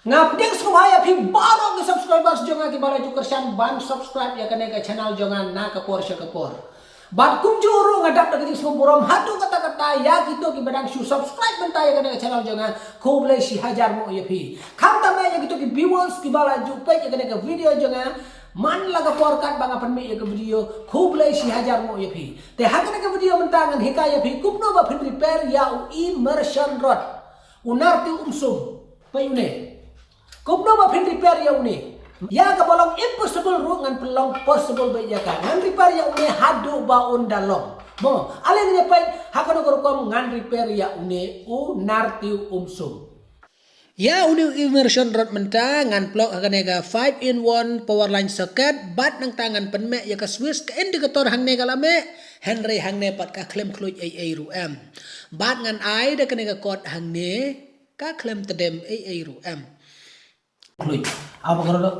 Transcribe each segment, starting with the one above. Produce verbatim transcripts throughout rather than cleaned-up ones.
Nga pdiang sngewbha ïa phi baroh ki subscribers jong nga kiba la ju kyrshan ban subscribe ïa kane ka channel jong nga na ka por sha ka por. Bad kumjuh ruh nga dap da ka jingsngewburom haduh katta katta ïa kito kiba dang shu subscribe mynta ïa kane ka channel jong nga, khublei shihajar nguh ïa phi. Khamtam ïa kito ki viewers kiba la ju peit ïa kane ka video jong nga man la ka por katba nga pynmih ïa ka video, khublei shihajar nguh ïa phi. Te ha kane ka video mynta ngan hikai ïa phi kumno ba phin repair ïa u immersion rod, u nartiew umsum. Peit une. Kumno ba phin repair ïa une? Ïa kaba long impossible ruh ngan pynlong possible beit ïa ka. Ngan repair ïa une haduh ba un da long. Mo, ale ngin ïa peit ha kano ka rukom ngan repair ïa une u nartiew umsum. Ïa une u immersion rod mynta ngan plug ha kane ka five in one power line socket bad nangta ngan pynmeh ïa ka switch, ka indicator hangne ka la meh, hynrei hangne pat ka khlem khluit ei ei ruh em. Bad ngan ai da kane ka cord hangne, ka khlem tdem ei ei ruh em. Khluit. Aw, pakro do.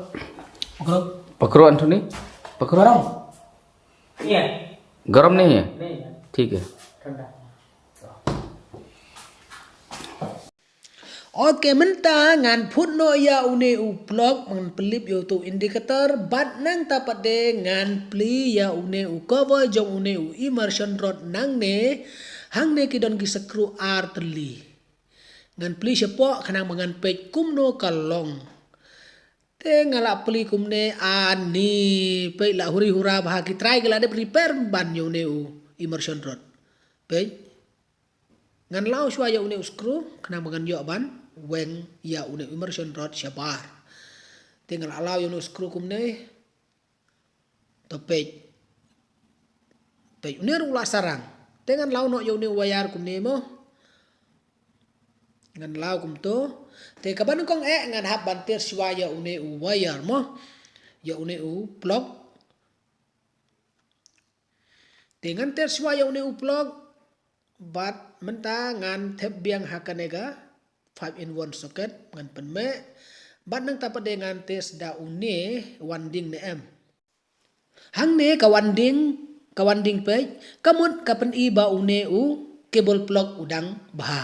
Pakro. पकड़ो एंथोनी, पकड़ो। गरम? ये। गरम नहीं है? नहीं है। ठीक है। ठंडा। Okay, mynta ngan phut noh ïa une u plug, ngan pynlip ïa uto u indicator bad nangta pat de ngan plie ïa une u cover jong une u immersion rod nangne. Hangne ki don ki screw ar tylli. Ngan plie shapoh khnang ba ngan peit kumno ka long. Te nga la plie kumne, ani, peit, la huri hura bha, ki trai ki la dep repair ban ïa une u immersion rod. Peit. Ngan law shuwa ïa une u screw khnang ba ngan ïoh ban weng ïa une u immersion rod shabar. Te nga la law ïa une u screw kumne. To peit. Peit, une ruh u la sarang. Te ngan law noh ïa une u wire kumne mo. Ngan law kumto. Te kaba nyngkong eh ngan hap ban ter shuwa ïa une u wire mo. Ïa une u plug. Te ngan ter shuwa ïa une u plug. Bad mynta ngan thep biang ha kane ka five in one socket, ngan pynmeh. Bad nangta pat de ngan test da une wanding ne em. Hangne ka wanding, ka wanding peit, ka mut ka pyni ba une u cable plug u dang bha.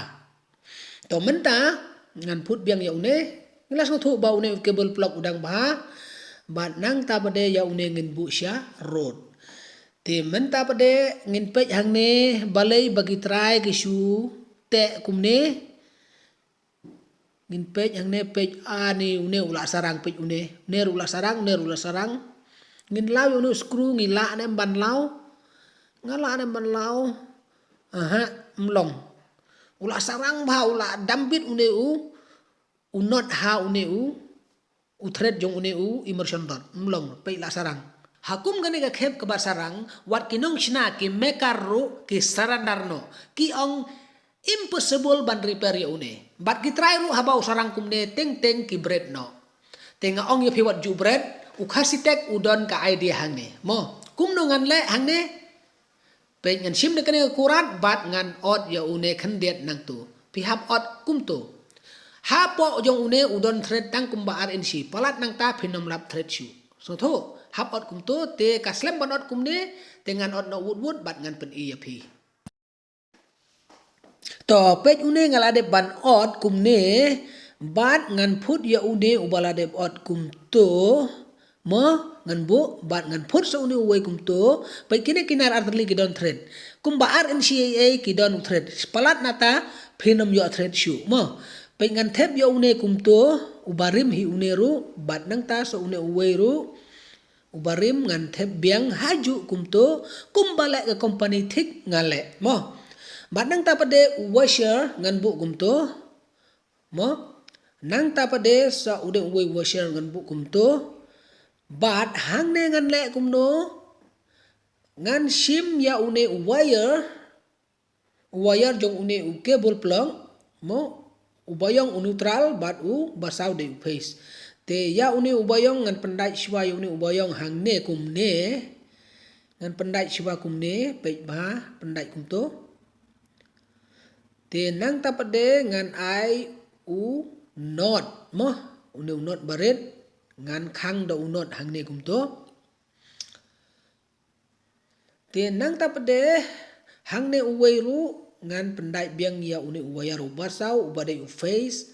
To mynta ngan phut biang ïa une, ngi la sngewthuh ba une u cable plug u dang bha. Bad nangta pat de ïa une ngin buh sha rod. Te mynta pat de ngin peit hangne balei ba ki trai ki shu teh kumne. Ngin peit hangne, peit, ani, une u la sarang, peit une. Une ruh u la sarang, une ruh u la sarang. Ngin law ïa une u screw, ngi lah ne em ban law. Nga lah ne em ban law. Aha, ym long. U la sarang bha, u la dam bit une u, u nut ha une u, u thread jong une u immersion rod. Ym long, peit, la sarang. Ha kum kane ka khep kaba sarang, wat ki nongshna, ki maker ruh ki surrender noh. Ki ong impossible ban repair ïa une. Bad ki trai ruh haba u sarang kumne teng teng ki bret noh. Te nga ong ïa phi wat ju bret, u Khasi Tech u don ka idea hangne. Mo, kumno ngan leh hangne? Peit, ngan shim da kane ka kurat bad ngan ot ïa une khyndiat nangto. Phi hap ot kumto. Hapoh jong une u don thread tang kumba ar inshi. Palat nangta phin ym lap thread shuh. Sngewthuh, hap ot kumto, te ka slem ban ot kumne, te ngan ot noh wut wut bad ngan pyni ïa phi. To, peit, une nga la dep ban ot kumne, bad ngan phut ïa une uba la dep ot kumto. Mo, ngan buh, bad ngan phut sa une uwei kumto. Peit, kine ki nar ar tylli ki don thread. Kumba ar inshi ei ei ki don u thread. Palat nangta phin ym ïoh thread shuh. Mo, peit, ngan thep ïa une kumto, uba rim hi une ruh, bad nangta sa une uwei ruh. Uba rim ngan thep biang hajuh kumto, kumba leh ka company thik nga leh. Mo, bad nangta pat de u washer ngan buh kumto. Mo, nangta pat de sa une uwei washer ngan buh kumto. Bad hangne ngan leh kumno, ngan shim ïa une u wire, u wire jong une u cable plug, mo, uba ïong u neutral bad uba saw dei u phase. Te ïa une uba ïong ngan pyndait shuwa ïa une uba ïong hangne kumne. Ngan pyndait shuwa kumne, peit bha, pyndait kumto. Te nangta pat de ngan ai u nut, mo, une u nut barit, ngan khang da u nut hangne kumto. Te nangta pat de, hangne uwei ruh, ngan pyndait biang ïa une u wire uba saw, uba dei u phase.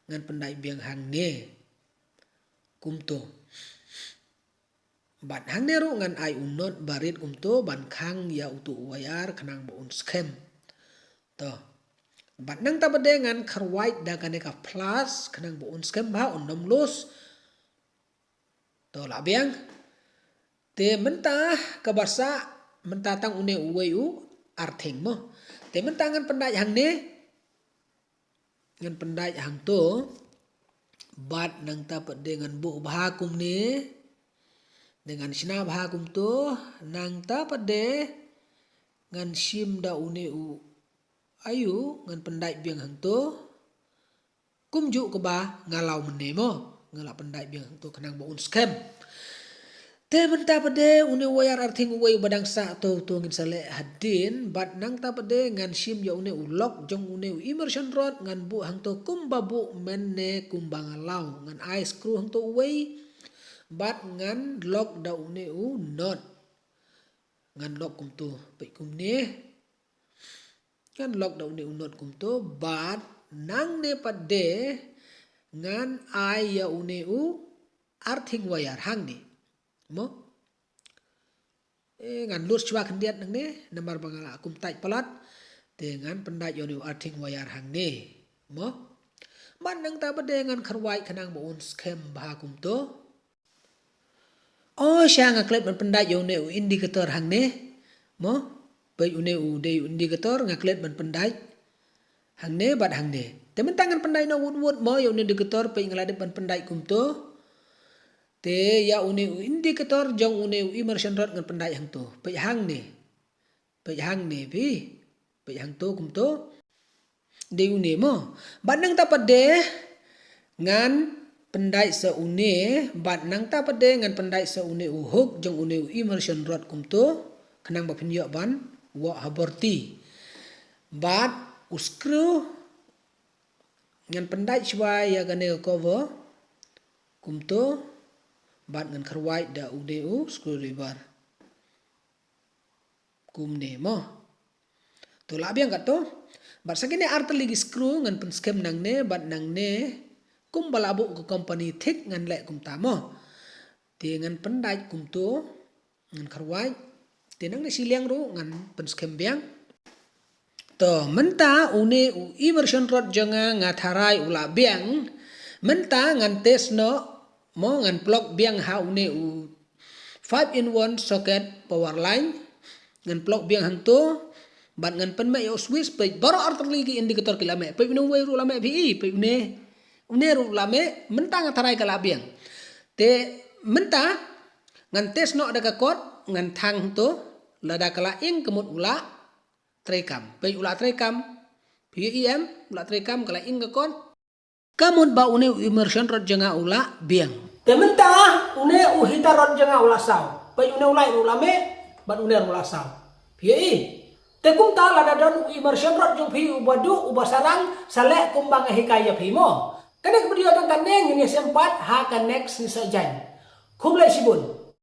ngan pyndait biang hangne. Kumto. Bad hangne ruh ngan ai u not barit kumto ban khang ïa uto u wire khnang ba un skhem. To. Bad nangta pat de ngan kharwait da kane ka plus khnang ba un skhem bha un ym loose. To lah biang. Te mynta kaba sah mynta tang une uwei u earthing mo. Te mynta ngan pyndait hangne. Ngan pyndait hangto. Bad nangta pat de ngan buh bha kumne. De ngan shna bha kumto. Nangta pat de ngan shim da une u ayu ngan pyndait biang hangto. Kumjuh kaba nga law mynne mo. Nga la pyndait biang hangto khnang ba un skhem. Te mynta pat de une u wire earthing uwei uba dang sah to, to ngin sa leh hadien, bad nangta pat de ngan shim ïa une u lock jong une u immersion rod ngan buh hangto kumba buh mynne kumba nga law, ngan ai screw hangto uwei, bad ngan lock da une u not. Ngan lock kumto, peit kumne. Ngan lock da une u not kumto, bad nangne pat de ngan ai ïa une u earthing wire hangne. Mo? Eh, ngan lut shuwa khyndiat nangne, namar ba nga la kum tait palat. Te ngan pyndait ïa une u earthing wire hangne. Mo? Bad nangta pat de ngan kharwait khnang ba un skhem bha kumto. Oh, sha nga klet ban pyndait ïa une u indicator hangne. Mo? Peit une u dei u indicator nga klet ban pyndait. Hangne bad hangne. Te mynta ngan pyndait noh wut wut mo ïa une u indicator peit nga la dep ban pyndait kumto. Te ïa une u indicator jong une u immersion rod ngan pyndait hangto. Peit hangne. Peit hangne phi. Peit hangto kumto. Dei une mo. Bad nangta pat de ngan pyndait sa une, bad nangta pat de ngan pyndait sa une u hook jong une u immersion rod kumto, khnang ba phin ïoh ban wah ha borti. Bad u screw ngan pyndait shuwa ïa kane ka cover kumto, bad ngan kharwait da une u screwdriver. Kumne mo. To lah biang katto. Bad sa kine artylli ki screw ngan pynskhem nangne bad nangne kumba la buh ka company thik ngan leh kumta mo. Te ngan pyndait kumto ngan kharwait. Te nangne shiliang ruh ngan pynskhem biang. To mynta une u immersion rod jong nga nga tharai u lah biang. Mynta ngan test noh mo ngan plug biang ha une u five in one socket power line. Ngan plug biang hangto bad ngan pynmeh ïa u switch peit baroh artylli ki indicator ki la meh. Peit une uwei ruh la meh phi i, peit une, une ruh la meh, mynta nga tharai ka lah biang. Te mynta ngan test noh da ka kot ngan thang hangto lada ka la ing ka mut u la treikam. Peit u la treikam. Phi i em, u la treikam ka la ing ka kot. Ka mut ba une u immersion rod jong nga u la biang. Te mynta une u heater rod jong nga u la saw. Peit une u light ruh la meh, bad une ruh la saw. Phi i. Te kumta lada don u immersion rod jong phi uba duh uba sarang sa leh kumba nga hikai ïa phi mo. Kane ka video tang katne ngin ïashem pat ha ka next ngi sa jaiñ. Khublei shibun.